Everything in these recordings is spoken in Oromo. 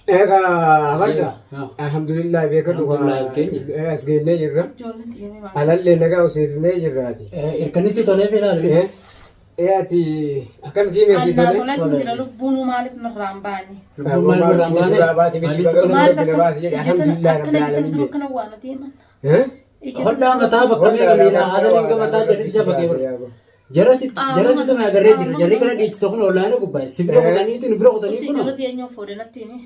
Egaa Abarsa, Haa. alhamdulillah beekadhu. Alhamdulillah, as geenye. As geenyee jirra. Ijoolleen tiyya maal? Alallee nagaa hoseesifnee jirraati. Irkanisii tolee fi ilaalu. Ati akkam kiimee si Annaa tole? toleetu jira lubbuun maaliif nurraa hin baane? Lubbuun maal irraa hin baane? Suuraa baate miti Maaliif baga Maaliif rabbi na baase jedhe akkana alhamdulillah akkana rabbil jettan aalamiin dura jedhe. akkana waan deeman. Eh? Hodhaa mataa bakka meeqa miidhaa haasaniin gamataa jarris jaba kee Jara sitti ma agarree jiru jarri kana dhiichisa kun olaanaa gubbaa si bira kutaniitu nu bira kutanii Usii kun ijoollee eenyu fuudhe natti himi.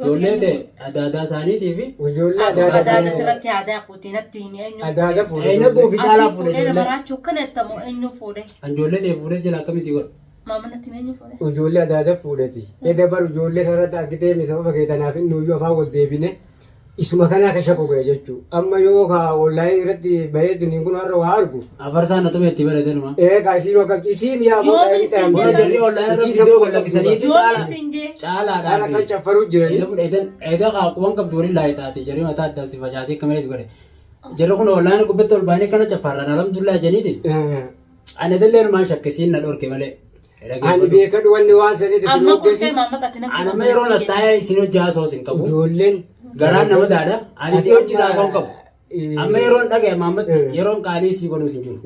ijoollee ta'e adaadaa isaaniitii fi Ijoollee Adaada adaada sirratti aadaa kuutii natti himi eenyu adaada fuudhe. Eenyu fi caalaa Ati fuudhe fuudhee nama ijoollee. raachuu kana ettamu eenyu fuudhe? Ijoollee ta'e fuudhee jala akkamii si godha? Maama natti himi eenyu fuudhe? Ijoollee adaada fuudheti. Eda bar ijoollee sanarratti argitee mi sababa kee tanaaf inni iyyuu afaan wal deebine isuma kanaa ka shakku ga'e jechuudha. Amma yoo ka onlaayinii irratti bahee duniin kun har'a waa argu. Afarsaan na tume itti bareedanuma. Ee ka isiin akka isiin yaa Yoo isin Bora jarri onlaayinii irratti viidiyoo gad lakkisaniitu Yoo caalaa isin jee caalaadhaan. Kan akka caffaruu jiranii. Eeda quban qabdu waliin laayee taate jarri mataa addaan si facaasee akka malee si godhe. Jarri kun onlaayinii gubbatti ol baanii kana caffaarraan alhamdulillah jeniiti. Ani edellee numaan shakkisiin na dhorke malee. Ani beekadhu wanni waan saniiti sin amma hordofii. kurtee maamma ati natti Ani amma yeroon as taa'ee isin hojii haasoo sin qabu. Ijoolleen. Garaan nama daadha. Ani si hojii haasoo hin qabu. Amma yeroon dhagaye maammat yeroon qaalii sii godhuu sin jiru.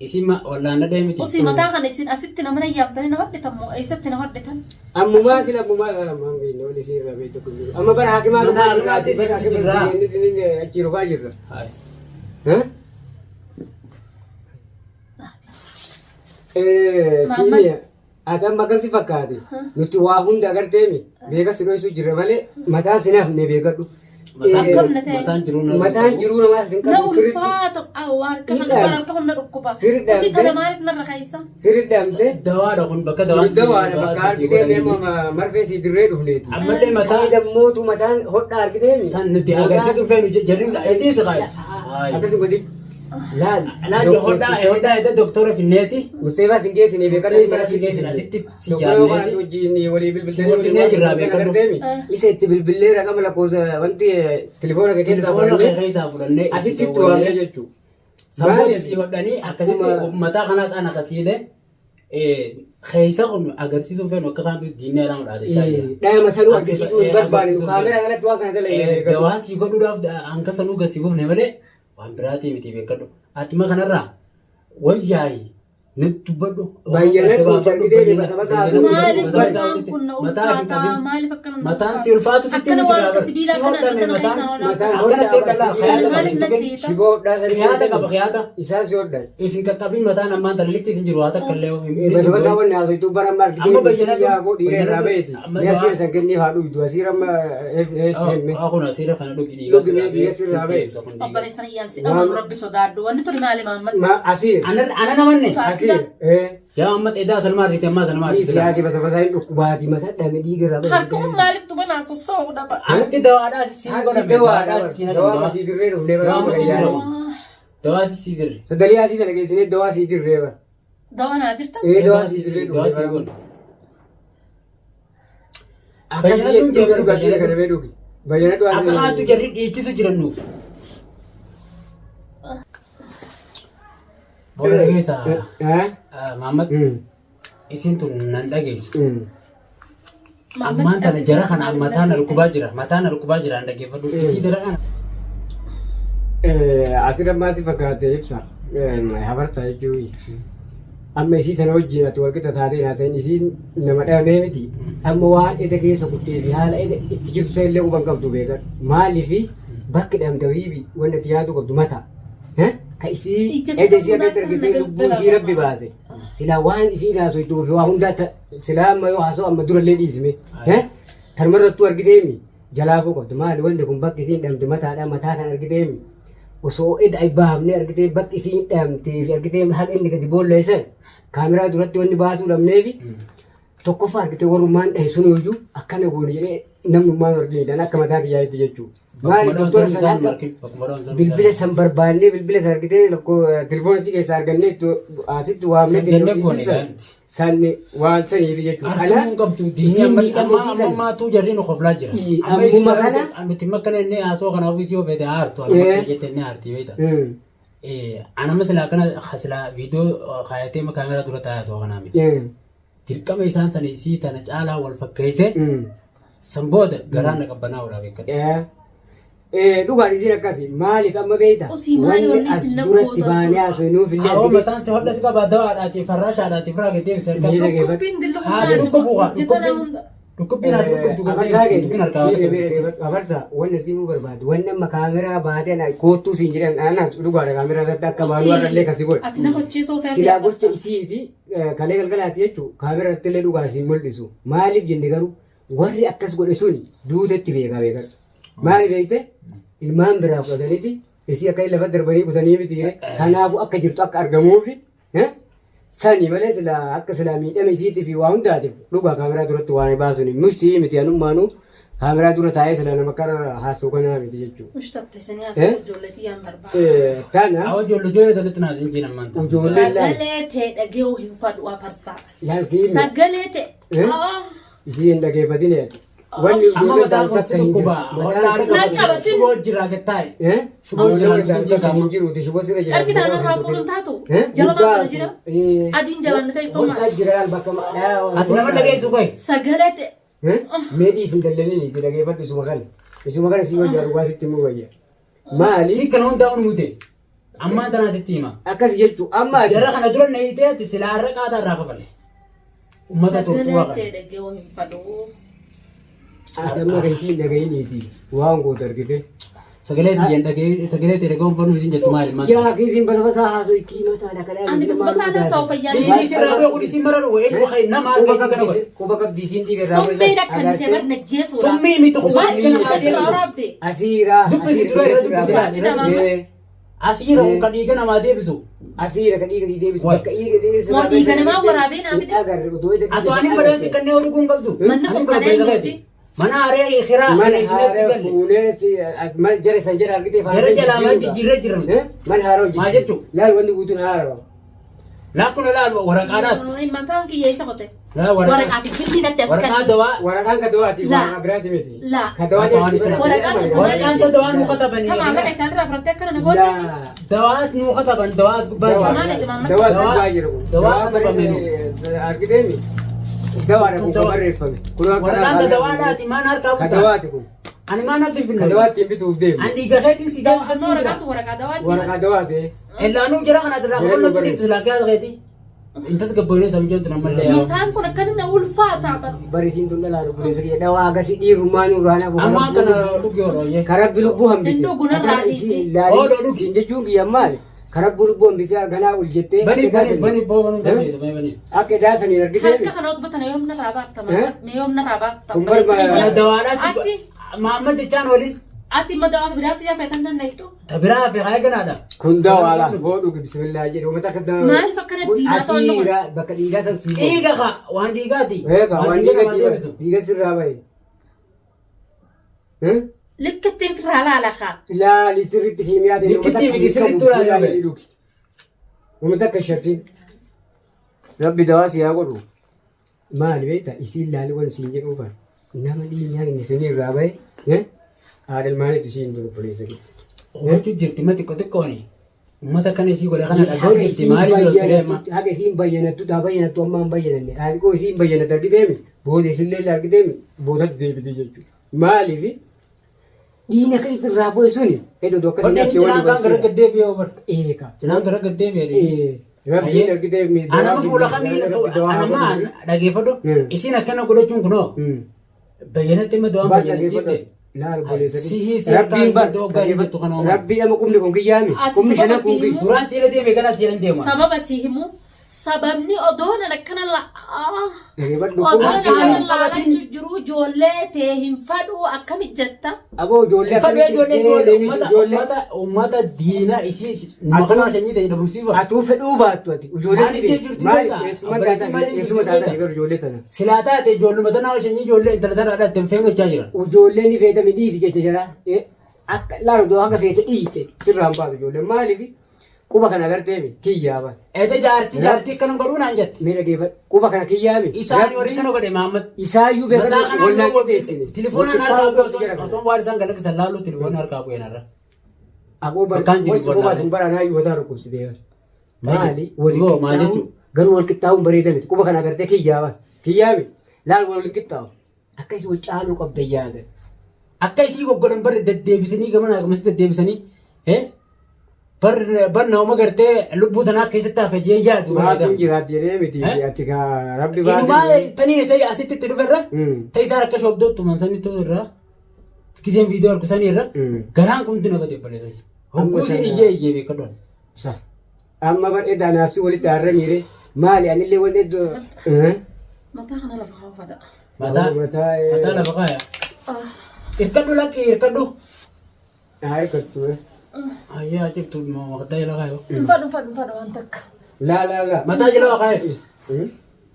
Isin wallaanna deemiti. Usii mataa kana isin asitti nama yaamtanii nama hodhetan moo eessatti na hodhetan? Ammumaa sila ammumaa irraa ammaa hin beekne wanni isin irraa beektu kun jiru. Amma bara hakimaa Mana dhufaa hakimaatti jirra. Bara isin hakimaa jirra. isin inni achi dhufaa jirra. Hai. Maamma- Kiimiya ati amma akkam si fakkaate nuti waa hunda agarteemi beeka si dhoysuu jirra malee mataan si nafne beekadhu. Akkam na ta'e? Mataan jiruu nama. Mataan jiruu namaa sin Na qabu sirriitti ulfaata Allah harka kana Hidhaan. harka humna dhukkuba. Sirriidhaan Usii tana ta'e. maaliif narra keessa? sirriitti dhamte Dawaadha kun bakka dawaan si dawaadha bakka argitee meema marfee si dirree dhufneeti. Ammallee mataa Damootu mataan hodhaa argiteemi. san nuti agarsiisuu feenu jarri dhiisi qaayi. Akkasuma godhi. Laal. Laal hodhaa hodhaa edda doktora finneeti. Museebaa sin geessine beekadhu. Doktora sin geessine, asitti si Doktora yaamneeti. waan wajjin walii bilbiltanii Si wajjin jirraa beekadhu. Isa itti bilbillee raqama lakkoofsa wanti telefoona kee keessaa Telefoona kee fudhannee keessaa fudhannee asitti itti waamne jechuudha. Sammuutti si hodhanii akkasitti mataa kanaas ana kasiile keessa kun agarsiisuu feenu akka kaan diinee alaa dhaadachaa jira. Dhayama sanuu argisiisuu hin barbaannu kaameraa kanatti waan kana dalagee beekadhu. Dawaa sii godhuudhaaf hanga sanuu gasi buufne malee waan biraatii miti beekadhu. Atima kanarraa wayyaayi nutti dubbadhu. Bayyanadhu, jalqitee basa basa haasa'u. Maaliif mataan kun na ulfaata? Maaliif akkana na Mataan ulfaata? si ulfaatu sitti Akkana miti waan akka gaafa. sibiilaa Si kana hodhame akkana mataan. keessaa olaa. Mataan Akkana si hodha laa Maaliif khiyaata qaba. natti hiita? Shiboo hodhaa sanii Khiyaata qaba khiyaata. Isaan si hodhan. If hin qaqqabin mataan ammaan tana likki isin jiru haa takka illee. Basa basa wanni haasoftu bara amma Amma argitee bayyanadhu. yaaboo dhiira irraa Bayyanadhu. baheeti. Amma Mee asiira dawaa- san kennee haa dhugdu asiira amma heemme. Kun asiira kana dhugi dhiigaa Dhugi mee dhiiga sirraa bahe. Obboleessa kiyyaan si amanu rabbi sodaadhu. Wanni tuni maali maamma? Ma asiir Ana namanne. asiir Yaa amma xeedaa salmaa arsiite ammaa salmaa Dhiisi arsiite. yaaqi basa basa hin dhukkubaati mataa dhame dhiiga irraa bahe. Harka kun maaliif tumanaa sossoo'u dhaba? Harki dawaadhaa sii Harki godhame. dawaadha. Dawaadhaa sii Dawaa naqame. masii dirree dhufnee bara Dawaa amma masii yaale. dirree. Dawaa sii dirre. Sadalee asii sana geessinee dawaa sii dirree bara. Dawaa naa jirta? Ee dawaa sii dirree Dawaa dhufnee sii bara. godhe. Akkasii Bayyanadhuun jechuun jee dhuga asiira kana mee dhugi. Bayyanadhu Akka asiira. haattu jarri dhiichisu jiran nuuf. Booda dhageessa. Maamad isin tun nan dhageessu. Ammaan tana jara kana mataa na dhukkubaa jira. Mataa na dhukkubaa jira an dhaggeeffadhu. Isii dara kana. Asirra maal si fakkaate ibsa. Habarta jechuun. Amma isii tana wajjin ati walqixa taatee haasa'in isiin nama dhabamee miti. Amma waan eda keessa kuttee fi haala eda itti jirtu san illee quban qabdu beekan. Maaliifi bakki dhabamte wiibi wanni ati yaaduu qabdu mata. Ka isii Ija eda isii tokko akka argitee na lubbuu isii rabbi baase. Silaa waan isii haasoftuu fi waa hundaa silaa amma yoo haasa'u amma durallee dhiisime. Tanumarrattuu argiteemi jalaafuu qabdu maali wanni kun bakki isiin dhabamte mataadha mataa kan argiteemi. Osoo eda baafnee argitee bakki isiin dhabamtee fi argitee haqa inni gadi boolleessan kaameraa duratti wanni baasuu dhabneefi tokkoffaa argitee warrummaan dhahe sunuyyuu akkana goone jedhee namnummaan argine akka mataa kiyyaatti jechuudha. Maali doktora sana akka bilbila san barbaannee bilbila san argitee telefoona isii keessaa argannee itti asitti waamnee San jennee goone gaariiti. San waan saniif jechuudha. Harki kun qabdu diinii Isin miidhamuu amma fi amma maatuu jarri nu koflaa jira. Ii, Amma isin ammuma gara kana- nuti makkana inni haasoo kanaaf isii ofeete haartu Ee. amma jette inni haarti beekta. Anama silaa kana silaa viidiyoo kaayatee kaameraa dura taa'ee haasoo kanaa miti. Dirqama isaan sana isii tana caalaa wal fakkeessee San booda garaan na qabbanaa oolaa beekadha. Dhugaan isiin akkasi maaliif amma beekta? Usii maali Wanni wanni as isin na duratti gootan baanee tun? haasofnuuf illee Awwa argite. mataan si hodha si qabaa dawaadhaatiif farraashaadhaatiif raage deebisa harkaa. Miira geeffadhu. Dhukkubbiin dillu Haa si dhukkubu haa hojjetana dhukkubbiin hunda. dhukkubbiin haa si dhukkubdu Abarsaa gad deebisa harkaa waan keenya abarsaa wanni siimuu barbaadu wanni amma kaameraa baatee na koottuu siin jedhan ana dhugaadha kaameraa irratti akka baanu har'allee kasi godhe. Ati na hojjeesoo fe'atee Silaa gocha abarsa. isiiti kalee galgalaati jechuun kaameraa irratti illee dhugaa siin mul'isu. Maaliif jenne garuu warri akkas godhe sun duutetti beekaa beekadhu. Maali beekte ilmaan biraa fudhataniiti isii akka lafa darbanii kutanii miti kanaafuu akka jirtu akka argamuufi sani malee silaa akka silaa miidhama isiitii fi waa hundaatiif dhugaa kaameraa duratti waan baasuun musii miti anummaanuu kaameraa dura taa'ee silaa nama kana haasa'u kanaa miti jechuudha. Mushtatte isin haasa'u ijoollee tiyyaan barbaada. Tana Awwa ijoollee ijoollee tolatti naa siin jiin ammaan tana. ijoolleen laal Sagalee tee dhaga'uu hin fadhu afarsaa. laal kiimi Sagalee tee. Eh? Ishii hin dhageeffatin ati. Wanni Amma ijoollee mataan taa'u kun si takka hin dhukkuba. jirtu. Hodhaa Mataan Nan argama. qabatin. Shuboo jira gattaa'e. Eh? Shuboo jira Ijoollee taa'u takka hin jiruuti. Shuboo sirra jira. Carqi taanaan irraa fuudhuun taatu. Jala maal kana jira? Adiin jalaan na ta'e Wanta tomaa. jira bakka Ati nama dhageessu qoy. Sagalee tee. Meedhii isin dallaniin itti dhageeffadhu isuma kana. Isuma kana si wayyaa dhugaa sitti immoo wayya. Maali? Si kana hundaa uumute. Ammaan tanaa sitti hima. Akkas jechuun amma ati Jara kana dura na hiitee ati silaa har'a qaataa irraa kafale. Uummata Sagalee torturaa tee kana. dhaga'uu hin fadhu. Ati amma kan isiin dhaga'iniiti waan gootu argite. Sagalee tiyyan dhaga'ee sagalee tee dhaga'uun fannoo isin jettu maali maal? Yaa kiisiin basabasaa haasoo itti mataa dhaqalaa. Ani basbasaan haasa'u fayyaan. Dhiigni sirraa ba'e kun isin mararu eenyu kan nama harka isin kana godhe. Quba qabdi isiin dhiiga irraa Summii akkan ta'e bar najjeesuudha. Summii miti kun Maal dhiiga namaa itti deebisu. waraabde? Asiira. Dubbisi dura irra dubbisi laali. Asiira kun kan dhiiga namaa deebisu. Asiira kan dhiiga sii deebisu Wayi. bakka dhiiga deebisu. Moo dhiiga namaa waraabee naa fide? Agarre otoo hidha Ati ani fadhaan si kanneen horuu kun qabdu. Manni Ani kun kun kan obboleessa eenyuti? keeti. Mana haree kiraa Mana kana isinitti haaraa galle. fuunee jara san jara argitee Jara jalaa maal jijjiirree jiran. Mana haaraa hojii. Maal jechuun? Laal wanni guutuun haaraa. Laakkuna laal waraqaadhaas. Mataan kiyya isa qote. Laa waraqaa. Waraqaa fi gilli natti as Waraqaa kan. dawaa. Waraqaan ka dawaati Laa. waraqaa biraati miti. Laa. Ka dawaa Waraqaan jedhu Waraqaan ka dawaa. Waraqaan ta dawaa nuu katabanii. Tamaa lafa isaan irraa fudhattee akkana na goote. Laa. Dawaas nuu kataban dawaas gubbaa jira. Maal itti maamma? Dawaa Dawaa- sirbaa jiru kun. dawaa katabame Argiteemi? Dawaadha kun kan Dawaa- barreeffame. Kun akka Waraqaan ta dawaadhaati maan harkaa Ka kutaa. dawaati kun. Ani maan hafi Ka finfinnee. dawaatti bituuf deemu. Ani dhiiga keetiin si Amma deebifachuu jira. waraqaatu waraqaa dawaati. Waraqaa dawaati. Ellaanuu jira kana irraa Jara qollotti nu dhibsu lakkee keetii. Intas gabboonee samjeen tun ammallee yaa. Mataan kun akka inni ulfaata bara. Barisiin tun dhalaa obboleessa kiyya dhawaa agasii dhiirummaa nurraa na Amma kana dhugi orooyee. Karabbi lubbuu hambise. Inni ogunarraa dhiise. Oodoo dhugi. Siin jechuun kiyya maali? Karabbi lubbuu hambisee ganaa ol jettee. Bani bani bani boo banuu dandeessa bani bani. Akka daasaniin argitee. Harka kana dubbatan yoom narraa baaftama? Eh? Mee yoom narraa baaftama? Kun barbaada. Kana dawaadhaa Ati si maamma jechaan waliin ati ma dawaa biraatti yaa feetan dandeettu? ta biraa fi haa ganaadha. Kun dawaadha. Boo dhugi bismillah jedhu. Uummata akka dawaa. Maaliif akkana diimaa ta'an nama? Asiira bakka dhiigaa san sii. Dhiiga kaa waan dhiigaati. Eega Waan waan dhiiga dhiiga namaa deebisu. dhiiga sirraa bahe. Likkittiin firraa laala kaa. Ilaali sirriitti kiimiyaa ta'e. Likkitti miti sirriitti ulaagaa bahe. Uummata akka shakkiin. Rabbi dawaa si haa godhu. Maali beektaa isiin laali waan siin jedhuuf nama dhiigaa inni sinirraa bahe. Haadha ilmaaniitu isiin dura obboleessa kee. Hubachuu jirti ma xiqqoo xiqqooni. Uummata kana isii godhe kana dhaga'uu jirti maaliif loltu deema? Haga isiin bayyanattu taa bayyanattu amma hin bayyananne. Haadhikoo isiin bayyanatu argiteemi booda isillee argiteemi boodatti deebiti jechuudha. Maaliif dhiigni akka itti irraa bu'e suni hedduu akkas Hodheen cinaan kaan gara gad deebi'ee obar. Eeka. Cinaan gara gad deebi'ee. Rabbiin argiteemi. Anama fuula kamiin anama dhageeffadhu isiin akkana godhachuun kunoo bayyanatti imma dawaan bayyanatti Laal obboleessa Sihii si Rabbiin bar iddoo gaarii jettu kana uumaa. Rabbiin amma qubni kun kiyyaami. Ati Qubni sababa shanan kun sii kiyya. himu? Duraan siila deeme kana siilan deema. Sababa si himu sababni odoo nan akkana la Dhageeffadhu. odoo nan Akka akkana hin qabatin. laalachuu jiru ijoollee tee hin fadhu akkami jetta? Aboo ijoollee Fadhee ijoollee ijoollee uummata ijoollee uummata uummata diina isii makanaa shanyii ta'e dhabamsiifa. atuu fedhuu baattu ati ijoollee Maal ishee jirti maal beektaa? eessuma Obboleettiin taatan maal ishee eessuma jirti taatan beektaa? garuu ijoollee tana. Silaa taate ijoolluma tanaa shanyii ijoollee intala tanaa dhalatte hin feenu jechaa jiran. Ijoolleen ni feetame dhiisi jecha jira. Akka laal odoo haga feete dhiite sirraan baatu ijoolleen maaliif quba kana agarteemi kiyyaa bara. Eeta jaarsi jaartii akkana godhuu naan jette. Mee dhageeffadhu quba kana kiyyaami. Isaan warri kana godhe Mahammad. Isaayyuu Mataa beekan kanaan wallaan qixeessine. Tilifoonaan harkaa bu'e osoo osoo waan isaan galakkisan laaluu tilifoonni harkaa bu'een irra. Aboo Bakkaan jiru wasu wallaan. quba sun bara naayyuu mataa dhukkubsitee. Maali wal Yoo, maal qixxaawu jechuun? garuu wal qixxaawuun bareeda miti quba kana agartee kiyyaa bara. Kiyyaami laal wal qixxaawu. Akka isii wal caaluu qabda yaada. Akka isii goggodhan barri deddeebisanii gamanaa gamasi deddeebisanii bar bar nama gartee lubbuu tanaa keessatti hafe jee yaadu. Maaltu jiraat jedhee miti Eh? ati ka rabbi Inumaa baasee. tanii isa asitti itti dhuferra ta isaan akka shoobdootu mansanitti irra kiseen viidiyoo harku sanii irra garaan kun na bade obboleessa. Hogguu isin iyyee iyyee beekadhoon. Sa. Amma bar edaa naafsi walitti aarramiire maali anillee wanni iddoo. Mataa kana lafa kaafadha. Mataa Mataa mataa lafa kaaya. Hirkadhu lakki hirkadhu. Haa hirkattu. Ayyaa ciftu maqtaa jala kaayo. Dhuunfaa dhuunfaa dhuunfaa waan takka. Laa laa laa. Mataa jala kaayo.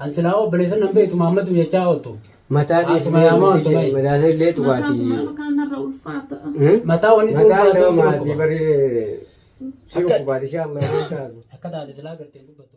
An silaa obboleessa nan beektu Mahammadu jechaa ooltu. Mataa Asuma yaamaa ooltu bayi. Mataa illee Mataan tuqaati. kun maal kana narra ulfaata. Mataa wanni si Mataa ulfaatu nama si maatii dhukkuba. bari si dhukkubaati inshaa Allah. Akka taate silaa gartee dubbattu.